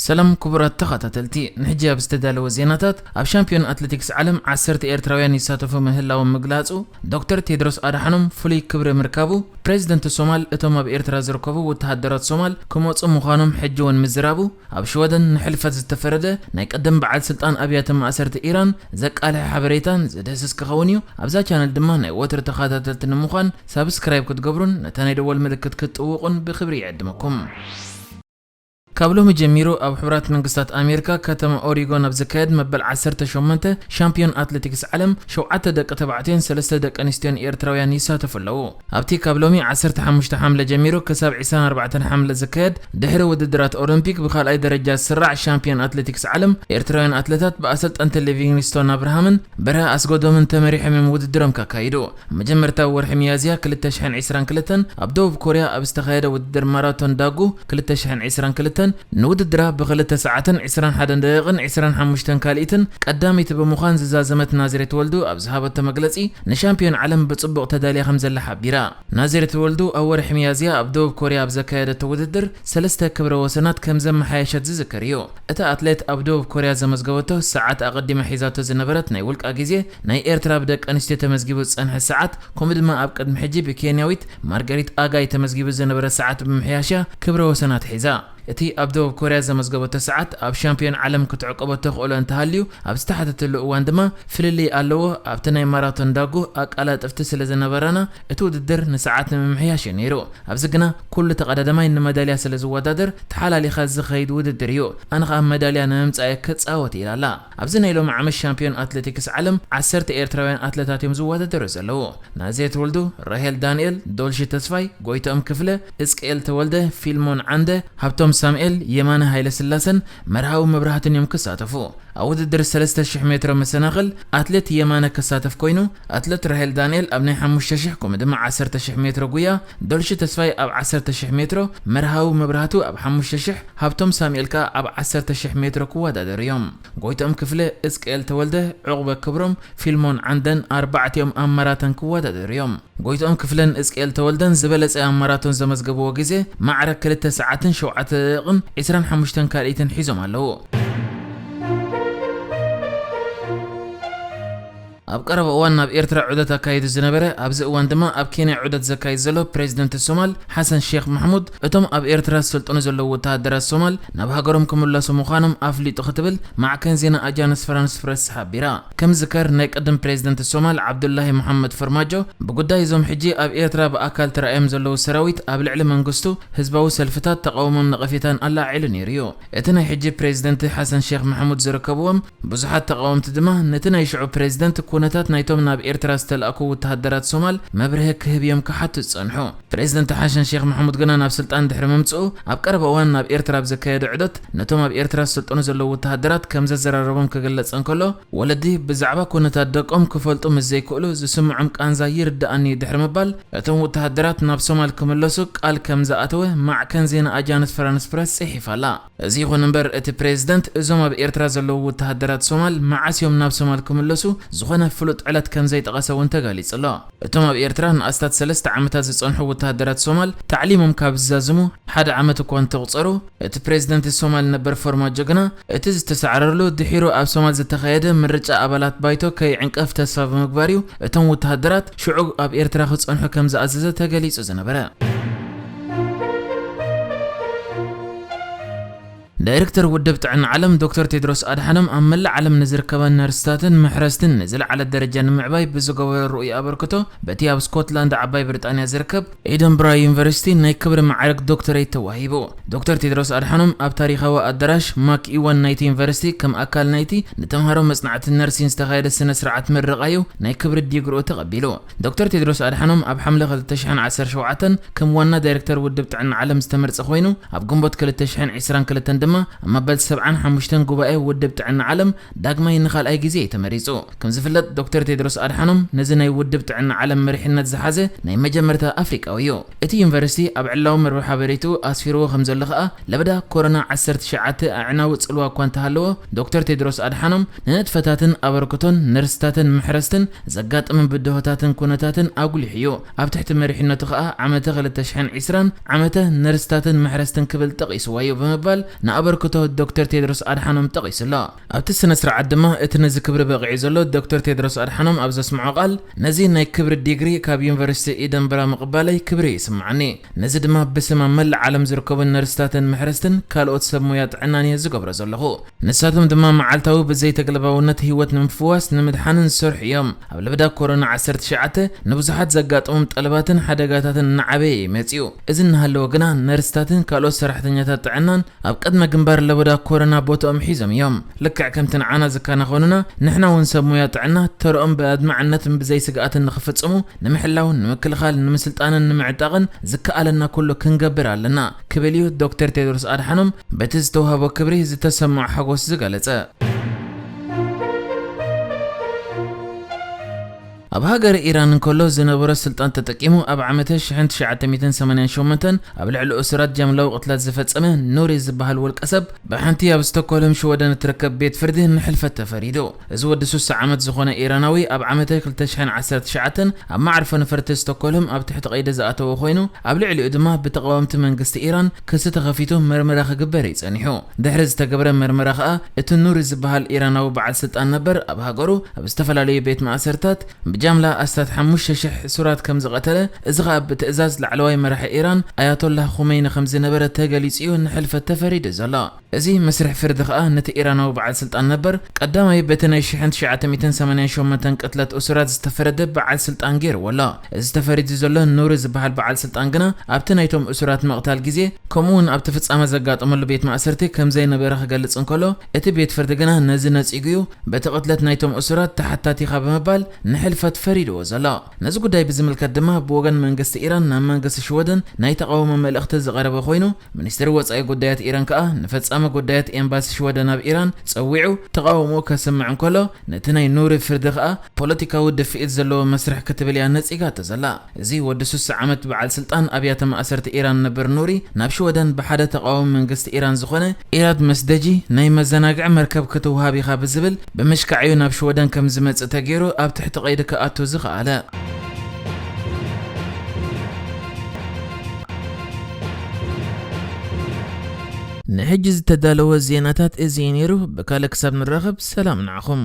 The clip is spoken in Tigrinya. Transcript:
ሰላም ክቡራት ተኸታተልቲ፣ ንሕጂ ኣብ ዝተዳለወ ዜናታት፣ ኣብ ሻምፒዮን ኣትሌቲክስ ዓለም ዓሰርተ ኤርትራውያን ይሳተፉ ምህላዎም ምግላጹ፣ ዶክተር ቴድሮስ ኣድሓኖም ፍሉይ ክብሪ ምርካቡ፣ ፕሬዚደንት ሶማል እቶም ኣብ ኤርትራ ዝርከቡ ወተሃደራት ሶማል ክመጹ ምዃኖም ሕጂ እውን ምዝራቡ፣ ኣብ ሽወደን ንሕልፈት ዝተፈረደ ናይ ቀደም በዓል ስልጣን ኣብያተ ማእሰርቲ ኢራን ዘቃልሐ ሓበሬታን ዝድህስስ ክኸውን እዩ። ኣብዛ ቻነል ድማ ናይ ወትሩ ተኸታተልቲ ንምዃን ሳብስክራይብ ክትገብሩን ነታ ናይ ደወል ምልክት ክትጥውቑን ብክብሪ ይዕድመኩም። ካብ ሎሚ ጀሚሩ ኣብ ሕቡራት መንግስታት ኣሜሪካ ከተማ ኦሪጎን ኣብ ዝካየድ መበል ዓሰርተ ሸሞንተ ሻምፒዮን ኣትሌቲክስ ዓለም ሸውዓተ ደቂ ተባዕትዮን ሰለስተ ደቂ ኣንስትዮን ኤርትራውያን ይሳተፉ ኣለዉ። ኣብቲ ካብ ሎሚ ዓሰርተ ሓሙሽተ ሓምለ ጀሚሩ ክሳብ ዕስራን ኣርባዕተን ሓምለ ዝካየድ ድሕሪ ውድድራት ኦሎምፒክ ብኻልኣይ ደረጃ ዝስራዕ ሻምፒዮን ኣትሌቲክስ ዓለም ኤርትራውያን ኣትሌታት ብኣሰልጠንቲ ሊቪንግስቶን ኣብርሃምን በርሀ ኣስጎዶምን ተመሪሖም እዮም ውድድሮም ከካይዱ። ኣብ መጀመርታ ወርሒ ሚያዝያ ክልተ ሽሕን ዕስራን ክልተን ኣብ ደቡብ ኮርያ ኣብ ዝተኻየደ ውድድር ማራቶን ዳጉ ክልተ ሽሕን ዕስራን ክልተን ንውድድራ ብክልተ ሰዓትን ዕስራን ሓደን ደቂቕን ዕስራን ሓሙሽተን ካልኢትን ቀዳመይቲ ብምዃን ዝዛዘመት ናዝሬት ወልዱ ኣብ ዝሃበቶ መግለጺ፣ ንሻምፒዮን ዓለም ብጽቡቕ ተዳልያ ከም ዘላ ሓቢራ። ናዝሬት ወልዱ ኣብ ወርሒ ሚያዝያ ኣብ ደቡብ ኮርያ ኣብ ዘካየደቶ ውድድር ሰለስተ ክብረ ወሰናት ከም ዘመሓየሸት ዝዝከር እዩ። እታ ኣትሌት ኣብ ደቡብ ኮርያ ዘመዝገበቶ ሰዓት ኣቐዲማ ሒዛቶ ዝነበረት ናይ ውልቃ ግዜ ናይ ኤርትራ ብደቂ ኣንስትዮ ተመዝጊቡ ዝጸንሐ ሰዓት፣ ከምኡ ድማ ኣብ ቅድሚ ሕጂ ብኬንያዊት ማርጋሪት ኣጋይ ተመዝጊቡ ዝነበረ ሰዓት ብምምሕያሻ ክብረ ወሰናት ሒዛ። እቲ ኣብ ደቡብ ኮርያ ዘመዝገበቶ ሰዓት ኣብ ሻምፒዮን ዓለም ክትዕቀቦ ተኽእሎ እንተሃልዩ፣ ኣብ ዝተሓተተሉ እዋን ድማ ፍልልይ ኣለዎ፣ ኣብቲ ናይ ማራቶን ዳጉ ኣቀላጥፍቲ ስለ ዝነበራና እቲ ውድድር ንሰዓት ንምምሕያሽ እዩ ነይሩ። ኣብዚ ግና ኩሉ ተቐዳዳማይ ንመዳልያ ስለ ዝወዳደር ተሓላሊኻ ዝኸይድ ውድድር እዩ። ኣነ ኸኣ መዳልያ ንምምጻእ እየ ክጻወት ኢላ ኣላ። ኣብዚ ናይ ሎሚ ዓመት ሻምፒዮን ኣትሌቲክስ ዓለም ዓሰርተ ኤርትራውያን ኣትሌታት እዮም ዝወዳደሩ ዘለዉ። ናዝሬት ወልዱ፣ ራሄል ዳንኤል፣ ዶልሺ ተስፋይ፣ ጎይትኦም ክፍለ፣ እዝቅኤል ተወልደ፣ ፊልሞን ዓንደ፣ ሃብቶም ሳሙኤል፣ የማነ ሃይለስላሰን መርሃዊ መብራህትን እዮም ክሳተፉ። ኣብ ውድድር ሰለስተ ሽሕ ሜትሮ መሰናኽል ኣትሌት የማነ ክሳተፍ ኮይኑ፣ ኣትሌት ራሄል ዳንኤል ኣብ ናይ ሓሙሽተ ሽሕ ከምኡ ድማ ዓሰርተ ሽሕ ሜትሮ ጉያ፣ ዶልሺ ተስፋይ ኣብ ዓሰርተ ሽሕ ሜትሮ፣ መርሃዊ መብራህቱ ኣብ ሓሙሽተ ሽሕ፣ ሃብቶም ሳሙኤል ከኣ ኣብ ዓሰርተ ሽሕ ሜትሮ ክወዳደሩ እዮም። ጎይትኦም ክፍለ፣ እዝቅኤል ተወልደ፣ ዑቕበ ክብሮም፣ ፊልሞን ዓንደን ኣርባዕቲኦም ኣብ ማራቶን ክወዳደሩ እዮም። ጎይትኦም ክፍለን እዝቅኤል ተወልደን ዝበለጸ ኣብ ማራቶን ዘመዝገብዎ ግዜ ማዕረ ክልተ ሰዓትን ሸውዓተ ደቂቕን ዕስራን ሓሙሽተን ካልኢትን ሒዞም ኣለዉ። ኣብ ቀረባ እዋን ናብ ኤርትራ ዑደት ኣካይዱ ዝነበረ፣ ኣብዚ እዋን ድማ ኣብ ኬንያ ዑደት ዘካይድ ዘሎ ፕሬዚደንት ሶማል ሓሰን ሼክ ማሕሙድ፣ እቶም ኣብ ኤርትራ ዝሰልጥኑ ዘለዉ ወተሃደራት ሶማል ናብ ሃገሮም ክምለሱ ምዃኖም ኣፍሊጡ ክትብል ማዕከን ዜና ኣጃንስ ፍራንስ ፕረስ ሓቢራ። ከም ዝከር ናይ ቅድም ፕሬዚደንት ሶማል ዓብዱላሂ መሓመድ ፈርማጆ ብጉዳይ እዞም ሕጂ ኣብ ኤርትራ ብኣካል ተራእዮም ዘለዉ ሰራዊት ኣብ ልዕሊ መንግስቱ ህዝባዊ ሰልፍታት ተቃውሞን ነቐፌታን ኣላዒሉ ነይሩ እዩ። እቲ ናይ ሕጂ ፕሬዚደንት ሓሰን ሼክ ማሕሙድ ዝርከብዎም ብዙሓት ተቃወምቲ ድማ ነቲ ናይ ሽዑ ፕሬዚደንት ኩነታት ናይቶም ናብ ኤርትራ ዝተላእኩ ወተሃደራት ሶማል መብርሂ ክህብ እዮም ክሓቱ ዝጸንሑ። ፕሬዚደንት ሓሰን ሼክ ማሕሙድ ግና ናብ ስልጣን ድሕሪ ምምጽኡ ኣብ ቀረባ እዋን ናብ ኤርትራ ኣብ ዘካየዶ ዑደት ነቶም ኣብ ኤርትራ ዝሰልጥኑ ዘለዉ ወተሃደራት ከም ዘዘራረቦም ክግለጽ እንከሎ፣ ወለዲ ብዛዕባ ኩነታት ደቆም ክፈልጡ ምስ ዘይክእሉ ዝስምዖም ቃንዛ ይርድኣኒ ድሕሪ ምባል፣ እቶም ወተሃደራት ናብ ሶማል ክምለሱ ቃል ከም ዝኣተወ ማዕከን ዜና ኣጃንስ ፍራንስ ፕረስ ጽሒፋ ኣላ። እዚ ይኹን እምበር፣ እቲ ፕሬዝደንት እዞም ኣብ ኤርትራ ዘለዉ ወተሃደራት ሶማል መዓስ እዮም ናብ ሶማል ክምለሱ ዝኾነ ፍሉጥ ዕለት ከም ዘይጠቐሰ እውን ተጋሊጹ ኣሎ። እቶም ኣብ ኤርትራ ንኣስታት ሰለስተ ዓመታት ዝጸንሑ ወተሃደራት ሶማል ታዕሊሞም ካብ ዝዛዝሙ ሓደ ዓመት እኳ እንተቑጸሩ፣ እቲ ፕሬዝደንት ሶማል ነበር ፎርማጆ ግና እቲ ዝተሳዕረሉ ድሒሩ ኣብ ሶማል ዝተኻየደ ምርጫ ኣባላት ባይቶ ከይዕንቀፍ ተስፋ ብምግባር እዩ እቶም ወተሃደራት ሽዑ ኣብ ኤርትራ ክጸንሑ ከም ዝኣዘዘ ተገሊጹ ዝነበረ። ዳይሬክተር ውድብ ጥዕና ዓለም ዶክተር ቴድሮስ ኣድሓኖም ኣብ መላእ ዓለም ንዝርከባ ነርስታትን መሕረስትን ንዝለዓለ ደረጃ ንምዕባይ ብዝገበሮ ርኡይ ኣበርክቶ በቲ ኣብ ስኮትላንድ ዓባይ ብሪጣንያ ዝርከብ ኤደንብራ ዩኒቨርሲቲ ናይ ክብሪ ማዕረግ ዶክተሬት ተዋሂቡ። ዶክተር ቴድሮስ ኣድሓኖም ኣብ ታሪኻዊ ኣዳራሽ ማክ ኢዋን ናይቲ ዩኒቨርሲቲ ከም ኣካል ናይቲ ንተምሃሮ መጽናዕቲ ነርሲን ዝተኻየደ ስነ ስርዓት ምርቓ እዩ ናይ ክብሪ ዲግሪኡ ተቐቢሉ። ዶክተር ቴድሮስ ኣድሓኖም ኣብ ሓምለ ክልተ ሽሕን ዓሰርተ ሸውዓተን ከም ዋና ዳይሬክተር ውድብ ጥዕና ዓለም ዝተመርጸ ኮይኑ፣ ኣብ ግንቦት ክልተ ሽሕን ዕስራን ክልተን ድማ ኣብ መበል ሰብዓን ሓሙሽተን ጉባኤ ውድብ ጥዕና ዓለም ዳግማይ ንኻልኣይ ግዜ እዩ ተመሪጹ። ከም ዝፍለጥ፣ ዶክተር ቴድሮስ ኣድሓኖም ነዚ ናይ ውድብ ጥዕና ዓለም መሪሕነት ዝሓዘ ናይ መጀመርታ ኣፍሪቃዊ እዩ። እቲ ዩኒቨርሲቲ ኣብ ዕላዊ መርበብ ሓበሬትኡ ኣስፊርዎ ከም ዘሎ ከኣ፣ ለበዳ ኮሮና ዓሰርተ ትሽዓተ ኣዕናዊ ጽልዋ እኳ እንተሃለዎ፣ ዶክተር ቴድሮስ ኣድሓኖም ንንጥፈታትን ኣበርክቶን ነርስታትን መሕረስትን ዘጋጥምን ብድሆታትን ኩነታትን ኣጉሊሑ እዩ። ኣብ ትሕቲ መሪሕነቱ ከኣ ዓመተ ክልተ ሽሕን ዕስራን ዓመተ ነርስታትን መሕረስትን ክብል ጠቒስዎ እዩ ብምባል፣ ኣበርክቶ ዶክተር ቴድሮስ ኣድሓኖም ጠቒሱ ኣሎ። ኣብቲ ስነ ስርዓት ድማ እቲ ነዚ ክብሪ በቒዑ ዘሎ ዶክተር ቴድሮስ ኣድሓኖም ኣብ ዘስምዖ ቃል፣ ነዚ ናይ ክብሪ ዲግሪ ካብ ዩኒቨርሲቲ ኢደንበራ ምቕባለይ ክብሪ ይስምዓኒ። ነዚ ድማ ብስም ኣብ መላእ ዓለም ዝርከቡ ነርስታትን መሕረስትን ካልኦት ሰብ ሞያ ጥዕናን እየ ዝገብሮ ዘለኹ። ንሳቶም ድማ መዓልታዊ ብዘይተግለባውነት ህይወት ንምፍዋስ ንምድሓንን ዝሰርሑ እዮም። ኣብ ለበዳ ኮሮና ዓሰርተ ትሽዓተ ንብዙሓት ዘጋጠሞም ጠለባትን ሓደጋታትን እናዓበየ እዩ መጺኡ። እዚ እናሃለወ ግና ነርስታትን ካልኦት ሰራሕተኛታት ጥዕናን ኣብ ቅድመ ግንባር ለበዳ ኮሮና ቦትኦም ሒዞም እዮም። ልክዕ ከምቲ ንዓና ዝከናኸኑና ንሕና እውን ሰብ ሞያ ጥዕና ተርኦም ብኣድማዕነትን ብዘይ ስግኣትን ንኽፍጽሙ ንምሕላው፣ ንምክልኻል፣ ንምስልጣንን ንምዕጣቕን ዝከኣለና ኩሉ ክንገብር ኣለና ክብል እዩ ዶክተር ቴድሮስ ኣድሓኖም በቲ ዝተዋህቦ ክብሪ ዝተሰምዖ ሓጎስ ዝገለጸ። ኣብ ሃገረ ኢራን እንከሎ ዝነበሮ ስልጣን ተጠቂሙ ኣብ ዓመተ ሽሕን ትሽዓተ ሚእትን ሰማንያን ሸሞንተን ኣብ ልዕሊ እሱራት ጃምላዊ ቅትላት ዝፈጸመ ኑሪ ዝበሃል ውልቀ ሰብ ብሓንቲ ኣብ ስቶኮልም ሽወደን እትርከብ ቤት ፍርዲ ንሕልፈት ተፈሪዱ። እዚ ወዲ ስሳ ዓመት ዝኾነ ኢራናዊ ኣብ ዓመተ ክልተ ሽሕን ዓሰርተ ትሽዓተን ኣብ መዓርፎ ነፈርቲ ስቶኮልም ኣብ ትሕቲ ቀይዲ ዝኣተወ ኮይኑ ኣብ ልዕሊኡ ድማ ብተቓወምቲ መንግስቲ ኢራን ክሲ ተኸፊቱ መርመራ ክግበር እዩ ጸኒሑ። ድሕሪ ዝተገብረ መርመራ ከኣ እቲ ኑሪ ዝበሃል ኢራናዊ በዓል ስልጣን ነበር ኣብ ሃገሩ ኣብ ዝተፈላለዩ ቤት ማእሰርታት ብጃምላ ኣስታት ሓሙሽተ ሽሕ እሱራት ከም ዝቐተለ፣ እዚ ኸኣ ብትእዛዝ ላዕለዋይ መራሒ ኢራን ኣያቶላህ ኹመይኒ ከም ዝነበረ ተገሊጹ እዩ ንሕልፈት ተፈሪዱ ዘሎ። እዚ መስርሕ ፍርዲ ኸኣ ነቲ ኢራናዊ በዓል ስልጣን ነበር ቀዳማይ በቲ ናይ ሽሕን ትሽዓተ ሚእትን ሰማንያን ሸሞንተን ቅትለት እሱራት ዝተፈረደ በዓል ስልጣን ገይርዎ ኣሎ። እዚ ተፈሪዱ ዘሎ ኑሪ ዝበሃል በዓል ስልጣን ግና ኣብቲ ናይቶም እሱራት ምቕታል ግዜ ከምኡ እውን ኣብቲ ፍጻመ ዘጋጠመሉ ቤት ማእሰርቲ ከም ዘይነበረ ክገልጽ እንከሎ፣ እቲ ቤት ፍርዲ ግና ነዚ ነጺጉ እዩ በቲ ቅትለት ናይቶም እሱራት ተሓታቲኻ ብምባል ንሕልፈት ፈሪድዎ ዘሎ። ነዚ ጉዳይ ብዝምልከት ድማ ብወገን መንግስቲ ኢራን ናብ መንግስቲ ሽወደን ናይ ተቓውሞ መልእኽቲ ዝቐረበ ኮይኑ፣ ሚኒስትሪ ወጻኢ ጉዳያት ኢራን ከኣ ንፈጻሚ ጉዳያት ኤምባሲ ሽወደን ኣብ ኢራን ጸዊዑ ተቓውሞ ከስምዕ እንከሎ፣ ነቲ ናይ ኑሪ ፍርዲ ከኣ ፖለቲካዊ ድፍኢት ዘለዎ መስርሕ ክትብል እያ ነጺጋቶ ዘላ። እዚ ወዲ ስሳ ዓመት በዓል ስልጣን ኣብያተ ማእሰርቲ ኢራን ነበር ኑሪ፣ ናብ ሽወደን ብሓደ ተቓዋሚ መንግስቲ ኢራን ዝኾነ ኢራድ መስደጂ ናይ መዘናግዒ መርከብ ክትወሃብ ኢኻ ብዝብል ብምሽካዕ እዩ ናብ ሽወደን ከም ዝመጽእ ተገይሩ ኣብ ትሕቲ ቀይዲ ክኣቱ ዝኸኣለ። ንሕጂ ዝተዳለወ ዜናታት እዚ እዩ ነይሩ። ብካልእ ክሳብ ንራኸብ ሰላም ንዓኹም።